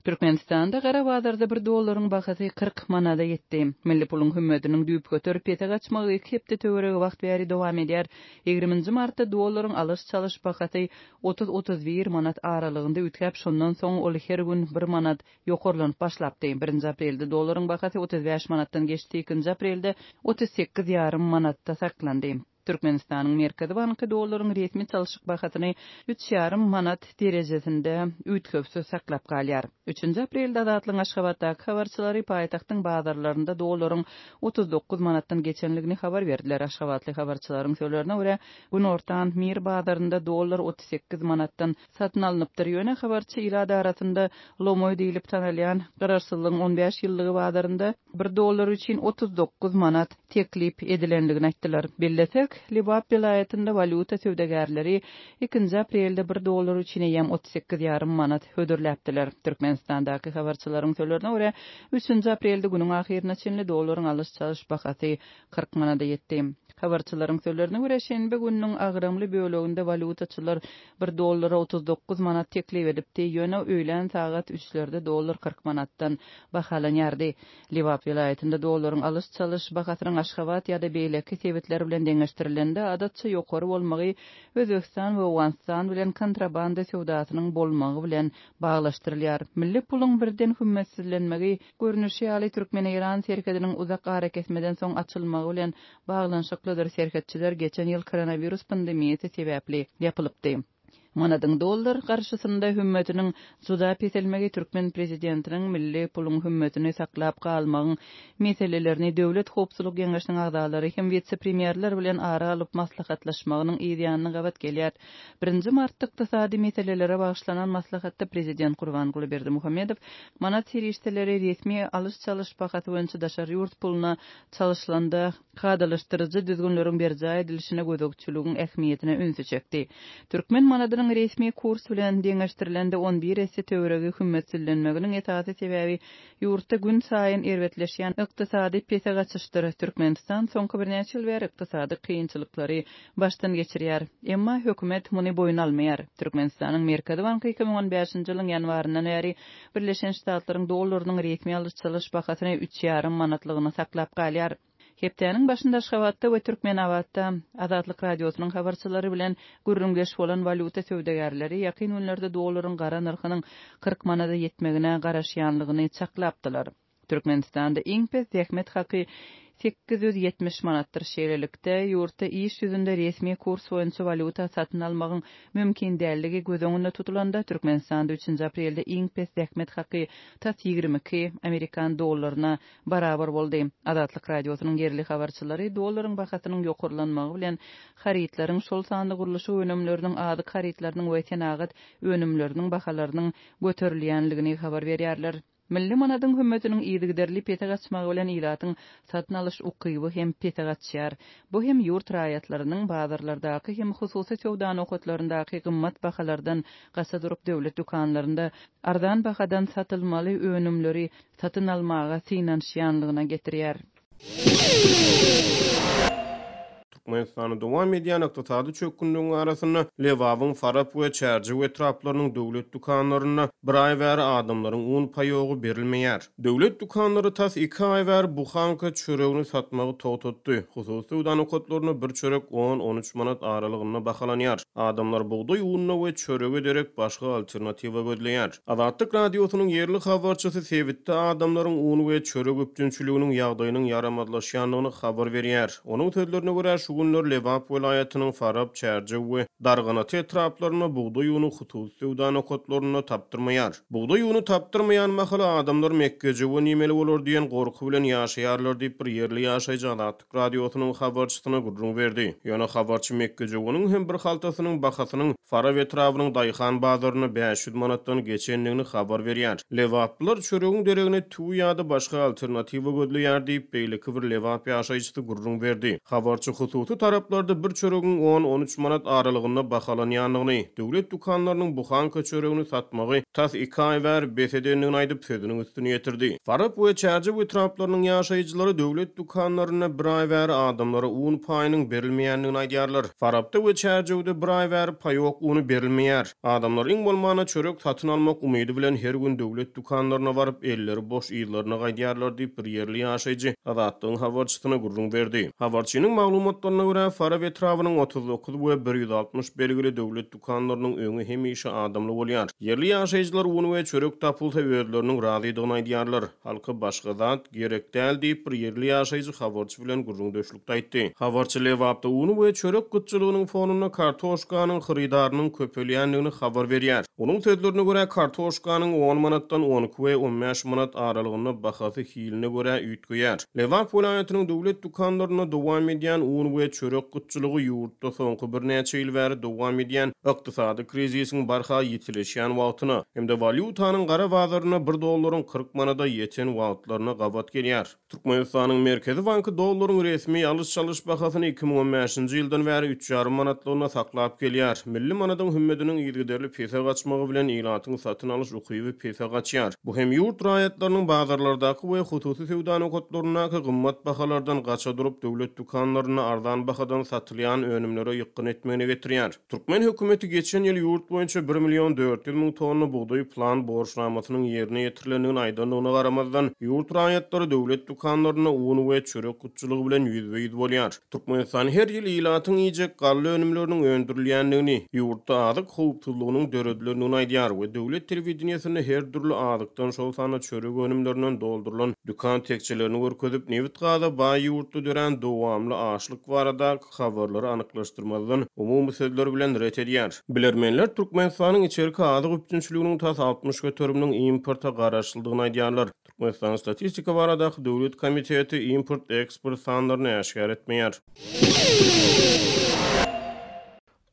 Türkmenistanda gara bazarda bir dollaryň bahasy 40 manada ýetdi. Milli puluň hümmetiniň düýpgöter pese gaçmagy iki hepde töweregi wagt bäri dowam edýär. Ýigriminji martda dollaryň alyş-çalyş bahasy 30-31 manat aralygynda üýtgäp, şondan soň ol her gün bir manat ýokarlanyp başlapdy. Birinji aprelde dollaryň bahasy 35 manatdan geçdi, ikinji aprelde 38 ýarym manatda saklandy. Türkmenistanyň Merkezi banky dollaryň resmi çalşyk bahasyny üç ýarym manat derejesinde üýtgewsiz saklap galýar. Üçünji aprelde Azatlygyň Aşgabatdaky habarçylary paýtagtyň bazarlarynda dollaryň 39 manatdan geçenligini habar berdiler. Aşgabatly habarçylaryň sözlerine görä, günortan Mir bazarynda dollar 38 manatdan satyn alnypdyr. Ýöne habarçy ilat arasynda lomaý diýlip tanalýan Garaşsyzlygyň 15 ýyllygy bazarynda bir dollar üçin 39 manat teklip edilendigini aýtdylar. Bellesek, Lebap welaýatynda walýuta söwdagärleri ikinji aprelde bir dollar üçin eýýäm 38 ýarym manat hödürläpdiler. Türkmenistandaky habarçylaryň sözlerine görä, üçünji aprelde günüň ahyryna çenli dollaryň alyş-çalyş bahasy 40 manada ýetdi. Habarçylaryň sözlerine görä, şenbe gününiň agramly böleginde walýutaçylar bir dollara 39 manat teklip edipdi, ýöne öýlän sagat üçlerde dollar 40 manatdan bahalanýardy. Lebap welaýatynda dollaryň alyş-çalyş bahasynyň Aşgabat ýa-da beýleki sebitler bilen deňeşdirilende adatça ýokary bolmagy Özbegistan we Owganystan bilen kontrabanda söwdasynyň bolmagy bilen baglaşdyrylýar. Milli puluň birden hümmetsizlenmegi, görnüşi ýaly, türkmen-eýran serhediniň uzak arakesmeden soň açylmagy bilen baglanyşyklydyr. Serhetçiler geçen ýyl koronawirus pandemiýasy sebäpli ýapylypdy. Manadyň dollar garşysynda hümmetiniň juda peselmegi türkmen prezidentiniň milli puluň hümmetini saklap galmagyň meselelerini Döwlet howpsuzlyk geňeşiniň agzalary hem wise-premýerler bilen ara alyp maslahatlaşmagynyň yz ýanyna gabat gelýär. Birinji martda ykdysady meselelere bagyşlanan maslahatda prezident Gurbanguly Berdimuhamedow manat serişdeleri resmi alyş-çalyş bahasy boýunça daşary ýurt puluna çalyşylanda kadalaşdyryjy düzgünleriň berjaý edilişine gözegçiligiň ähmiýetine ünsi çekdi. Türkmen manadynyň resmi kurs bilen deňeşdirilende on bir esse töweregi hümmetsizlenmeginiň esasy sebäbi ýurtda günsaýyn erbetleşýän ykdysady pese gaçyşdyr. Türkmenistan soňky birnäçe ýyl bäri ykdysady kynçylyklary başdan geçirýär. Emma hökümet muny boýun almaýar. Türkmenistanyň Merkezi banky 2015-nji ýylyň ýanwaryndan bäri Birleşen Ştatlaryň dollarynyň resmi alyş-çalyş bahasyny üç ýarym manatlygyna saklap galýar. Hepdäniň başynda Aşgabatda we Türkmenabatda Azatlyk Radiosynyň habarçylary bilen gürrüňdeş bolan walýuta söwdagärleri ýakyn günlerde dollaryň gara nyrhynyň 40 manada ýetmegine garaşýanlygyny çaklapdylar. Türkmenistanda iň pes zähmet haky 870 manatdyr. Şeýlelikde, ýurtda iş ýüzünde resmi kurs boýunça walýuta satyn almagyň mümkin däldigi göz öňünde tutulanda, Türkmenistanda üçünji aprelde iň pes zähmet haky tas 22 amerikan dollaryna barabar boldy. Azatlyk Radiosynyň ýerli habarçylary dollaryň bahasynyň ýokarlanmagy bilen harytlaryň, şol sanda gurluşyk önümleriniň, azyk harytlarynyň we senagat önümleriniň bahalarynyň göterilýänligini habar berýärler. Milli manadyň hümmetiniň yzygiderli pese gaçmagy bilen ilatyň satyn alyş ukyby hem pese gaçýar. Bu hem ýurt raýatlarynyň bazarlardaky hem hususy söwda nokatlaryndaky gymmat bahalardan gaça durup döwlet dükanlarynda arzan bahadan satylmaly önümleri satyn almaga synanyşýanlygyna getirýär. Türkmenistanda dowam edýän ykdysady çökgünligiň arasynda, Lebabyň Farap we Çärjew etraplarynyň döwlet dükanlarynda bir aý bäri adamlaryň un paýogy berilmeýär. Döwlet dükanlary tas iki aý bäri buhanka çöregini satmagy togtatdy. Hususy söwda nokatlarynda bir çörek on, on üç manat aralygynda bahalanýar. Adamlar bugdaý ununa we çörege derek başga alternatiwa gözleýär. Azatlyk Radiosynyň ýerli habarçysy sebitde adamlaryň un we çörek üpjünçiliginiň ýagdaýynyň ýaramazlaşýandygyny habar berýär. Onuň sözlerine görä, şu günler Lebap welaýatynyň Farap, Çärjew we Darganata etraplarynda bugdaý uny hususy söwda nokatlarynda tapdyrmaýar. Bugdaý uny tapdyrmaýan mahaly adamlar mekgejöwen iýmeli bolar diýen gorky bilen ýaşaýarlar diýip, bir ýerli ýaşaýjy Azatlyk Radiosynyň habarçysyna gürrüň berdi. Ýöne habarçy mekgejöweniň hem bir haltasynyň bahasynyň Farap etrabynyň daýhan bazarynda 500 manatdan geçendigini habar berýär. Lebaplylar çöregiň deregine tüwi ýa-da başga alternatiwa gözleýär diýip, beýleki bir lebap ýaşaýjysy gürrüň berdi. Habarçy hususy. Hususy taraplarda bir çöregiň on, on üç manat aralygynda bahalanýandygyny, döwlet dükanlarynyň buhanka çöregini satmagy tas iki aý bäri bes edendigini aýdyp, sözüniň üstüni ýetirdi. Farap we Çärjew etraplarynyň ýaşaýjylary döwlet dükanlarynda bir aý bäri adamlara un paýynyň berilmeýändigini aýdýarlar. Farapda we Çärjewde bir aý bäri paýok uny berilmeýär. Adamlar iň bolmanda çörek satyn almak umydy bilen her gün döwlet dükanlaryna baryp, elleri boş yzlaryna gaýdýarlar diýip, bir ýerli ýaşaýjy Azatlygyň habarçysyna gürrüň berdi. Habarçynyň maglumatlaryna görä, Farap etrabynyň 39 we 160 belgili döwlet dükanlarynyň öňi hemişe adamly bolýar. Ýerli ýaşaýjylar un we çörek tapylsa özleriniň razydygyny aýdýarlar. Halka başga zat gerek däl diýip, bir ýerli ýaşaýjy habarçy bilen gürrüňdeşlikde aýtdy. Habarçy Lebapda un we çörek gytçylygynyň fonunda kartoşkanyň hyrydarynyň köpelýändigini habar berýär. Onuň sözlerine görä, kartoşkanyň on manatdan on iki we on bäş manat aralygynda bahasy hiline görä üýtgeýär. Lebap welaýatynyň döwlet dükanlarynda dowam edýän un we çörek gytçylygy ýurtda soňky birnäçe ýyl bäri dowam edýän ykdysady krizisiň barha ýitileşýän wagtyna hem-de walýutanyň gara bazarynda bir dollaryň 40 manada ýeten wagtlaryna gabat gelýär. Türkmenistanyň Merkezi banky dollaryň resmi alyş-çalyş bahasyny 2015-nji ýyldan bäri üç ýarym manatlygyna saklap gelýär. Milli manadyň hümmediniň yzygiderli pese gaçmagy bilen ilatyň satyn alyş ukyby pese gaçýar. Bu hem ýurt raýatlarynyň bazarlardaky we hususy söwda nokatlaryndaky gymmat bahalardan gaça durup, döwlet dükanlarynda arzan bahadan satylýan önümlere ýykgyn etmegine getirýär. Türkmen hökümeti geçen ýyl ýurt boýunça bir million 400 müň tonna bugdaý plan borçnamasynyň ýerine ýetirilendigini aýdandygyna garamazdan, ýurt raýatlary döwlet dükanlarynda un we çörek gytçylygy bilen ýüzbe-ýüz bolýar. Türkmenistan her ýyl ilatyň iýjek galla önümleriniň öndürilýändigini, ýurtda azyk howpsuzlygynyň döredilendigini aýdýar we döwlet telewideniýesinde her dürli azykdan, şol sanda çörek önümlerinden doldurylan dükan tekjelerini görkezip, nebit-gaza baý ýurtda dörän dowamly açlyk baradaky habarlary anyklaşdyrmazdan, umumy sözler bilen ret edýär. Bilermenler Türkmenistanyň içerki azyk üpjünçiliginiň tas 60 göteriminiň importa garaşlydygyny aýdýarlar. Türkmenistanyň Statistika baradaky döwlet komiteti import-eksport sanlaryny äşgär etmeýär.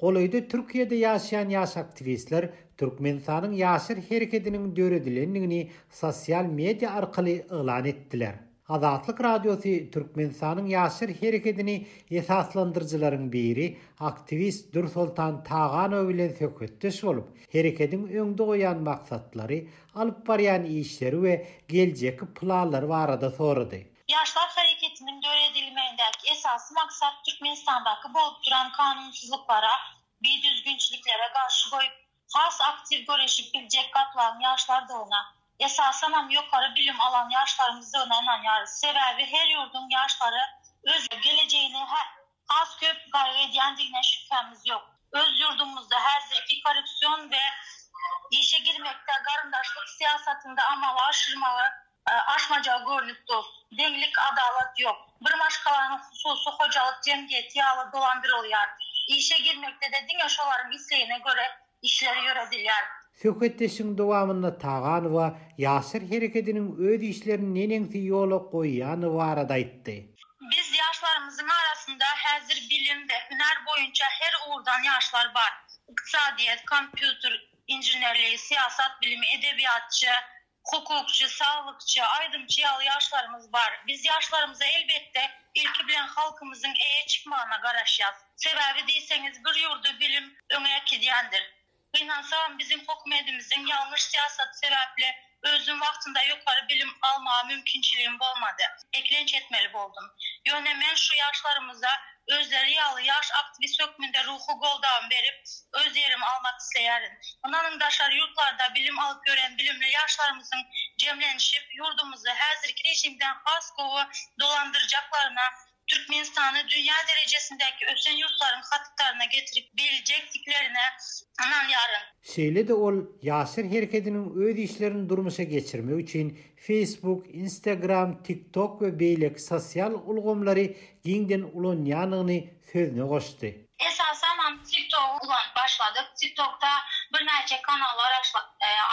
Golaýda Türkiýede ýaşaýan ýaş aktiwistler Türkmenistanyň Ýaşlar herekediniň döredilendigini sosial media arkaly yglan etdiler. Azatlyk Radiosy Türkmenistanyň Ýaşlar herekedini esaslandyryjylaryň biri, aktiwist Dürsoltan Taganowa bilen söhbetdeş bolup, herekediň öňde goýan maksatlary, alyp barýan işleri we geljekki planlary barada sorady. Ýaşlar hereketiniň döredilmegindäki esasy maksat Türkmenistandaky bolup duran kanunsyzlyklara, bidüzgünçiliklere garşy goýup, has aktiw göreşip biljek gatlagyň ýaşlardygyna, esasanam ýokary bilim alan ýaşlarymyzdygyna ynanýarys. Sebäbi her ýurduň ýaşlary öz gelejegini has köp gaýgy edýändigine şübhämiz ýok. Öz ýurdumyzda häzirki korrupsion we işe girmekde garyndaşlyk syýasatynda amala aşyrmagy aşmajagy görnüp dur. Deňlik, adalat ýok. Bir maşgalanyň hususy hojalyk jemgyýeti ýaly dolandyrylýar. Işe girmekde-de diňe şolaryň islegine göre işler ýöredilýär. Söhbetdeşligiň dowamynda Taganowa Ýaşlar herekediniň öz işlerini neneňsi ýola goýýany barada aýtdy. Biz ýaşlarymyzyň arasynda häzir bilim we hünär boýunça her ugurdan ýaşlar bar. Ykdysadyýet, kompýuter inženerligi, syýasat bilimi, edebiýatçy, hukukçy, saglykçy, aýdymçy ýaly ýaşlarymyz bar. Biz ýaşlarymyza elbetde, ilki bilen halkymyzyň eýe çykmagyna garaşýas. Sebäbi diýseňiz bir ýurdy bilim öňe äkidýändir. Gynansagam biziň hokumedimiziň ýalňyş syýasaty sebäpli özüm wagtynda ýokary bilim almaga mümkinçiligim bolmady. Eklenç etmeli boldum. Ýöne men şu ýaşlarymyza özleri ýaly ýaş aktiwist hökmünde ruhy goldawymy berip, öz ýerimi almak isleýärin. Ynanyň daşary ýurtlarda bilim alyp ýören bilimli ýaşlarymyzyň jemlenişip, ýurdumyzy häzirki režimden has gowy dolandyrjaklaryna, Türkmenistany dünýä derejesindäki ösen ýurtlaryň hataryna getirip biljekdiklerine ynanýaryn. Şeýle-de ol Ýaşlar herekediniň öz işlerini durmuşa geçirmek üçin Facebook, Instagram, TikTok we beýleki sosial ulgamlary giňden ulanýandygyny sözüne goşdy. Esasanam TikTogy ulanyp başladyk. TikTokda birnäçe kanallar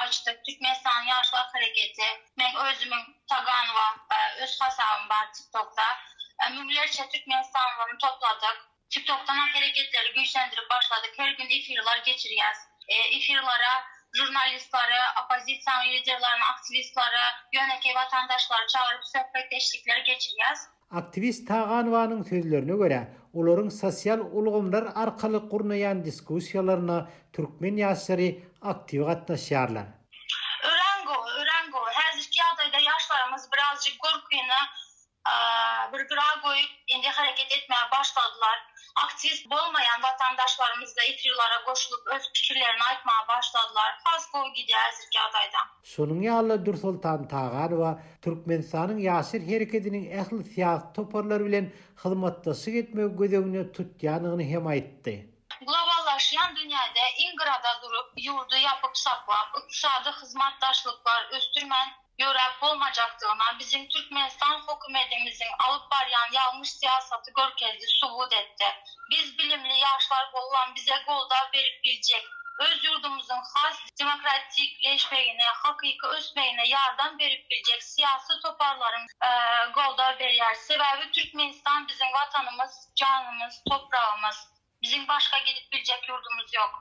açdyk. Türkmenistanyň Ýaşlar hereketi, meň özümiň Taganowa öz hasabym bar TikTokda. Müňlerçe türkmenistanlyny topladyk. TikTokdanam hereketleri güýçlendirip başladyk. Her gün efirler geçirýäs. Efirlere žurnalistleri, oppozisiýanyň liderlerini, aktiwistleri, ýönekeý watandaşlary çagyryp söhbetdeşlikler geçirýäs. Aktiwist Taganowanyň sözlerine görä, olaryň sosial ulgamlar arkaly gurnaýan diskussiýalaryna türkmen ýaşlary aktiw gatnaşýarlar. Örän gowy, örän gowy. Häzirki ýagdaýda ýaşlarymyz birazjyk gorkyny bir gyra goýup, indi hereket etmäge başladylar. Aktiwist bolmaýan watandaşlarymyz-da efirlere goşulyp, öz pikirlerini aýtmaga başladylar. Has gowy gidýär häzirki ýagdaýda. Şonuň ýaly-da Dürsoltan Taganowa Türkmenistanyň Ýaşlar herekediniň ähli syýasy toparlar bilen hyzmatdaşlyk etmegi göz öňünde tutýandygyny hem aýtdy. Globallaşýan dünýäde iň gyrada durup, ýurdy ýapyp saklap, ykdysady hyzmatdaşlyklar ösdürmän ýöräp bolmajakdygyna biziň Türkmenistan hokumedimiziň alyp barýan ýalňyş syýasaty görkezdi, subut etdi. Biz bilimli ýaşlar bollan bize goldaw berip biljek, öz ýurdumyzyň has demokratikleşmegine, hakyky ösmegine ýardam berip biljek syýasy toparlaryň goldaw berýär. Sebäbi Türkmenistan biziň watanymyz, janymyz, topragymyz. Biziň başga gidip biljek ýurdumyz ýok.